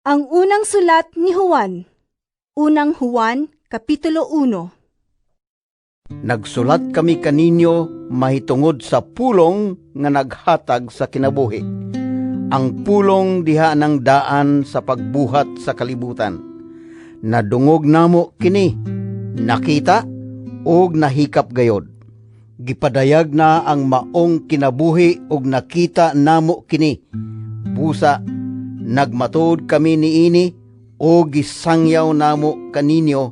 Ang unang sulat ni Juan. Unang Juan, Kapitulo 1. Nagsulat kami kaninyo mahitungod sa Pulong nga naghatag sa kinabuhi. Ang Pulong diha ng daan sa pagbuhat sa kalibutan. Nadungog namo kini, nakita ug nahikap gayod. Gipadayag na ang maong kinabuhi ug nakita namo kini. Busa nagmatuod kami niini ug gisangyaw namo kaninyo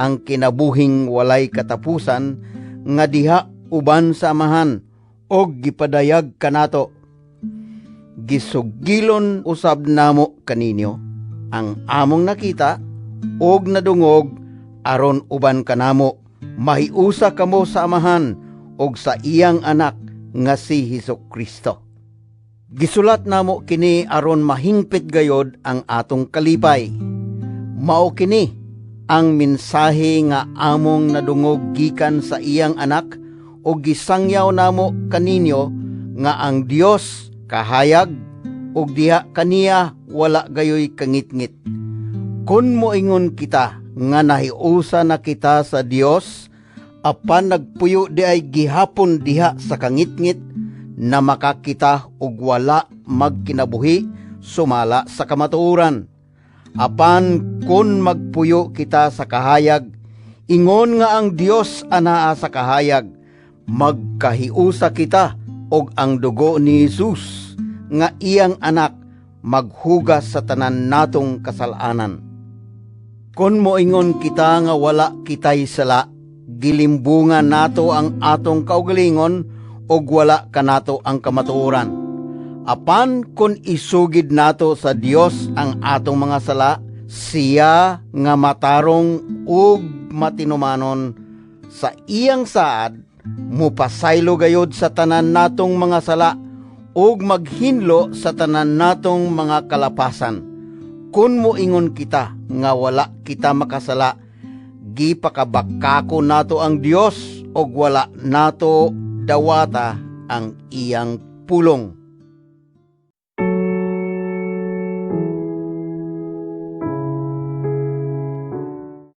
ang kinabuhing walay katapusan nga diha uban sa Amahan og gipadayag kanato. Gisugilon usab namo kaninyo ang among nakita ug nadungog aron uban kanamo mahiusa kamo sa Amahan ug sa iyang Anak nga si Hesus Kristo. Gisulat namo kini aron mahingpit gayod ang atong kalipay. Mao kini ang mensahe nga among nadungog gikan sa iyang Anak ug gisangyaw namo kaninyo nga ang Dios kahayag ug diha kaniya wala gayoy kangitngit. Kun moingon kita nga nahiusa na kita sa Dios apan nagpuyo diay gihapon diha sa kangitngit, na makakita og wala magkinabuhi sumala sa kamatuoran. Apan kun magpuyo kita sa kahayag, ingon nga ang Dios anaa sa kahayag, magkahiusa kita og ang dugo ni Jesus nga iyang Anak maghugas sa tanan natong kasalanan. Kun moingon kita nga wala kitay sala, gilimbungan nato ang atong kaugalingon ug wala kanato ang kamatuoran. Apan kun isugid nato sa Dios ang atong mga sala, siya nga matarong ug matinumanon sa iyang saad, mupasaylo gayod sa tanan natong mga sala ug maghinlo sa tanan natong mga kalapasan. Kun moingon kita nga wala kita makasala, gipakabakako nato ang Dios ug wala nato dawata ang iyang pulong.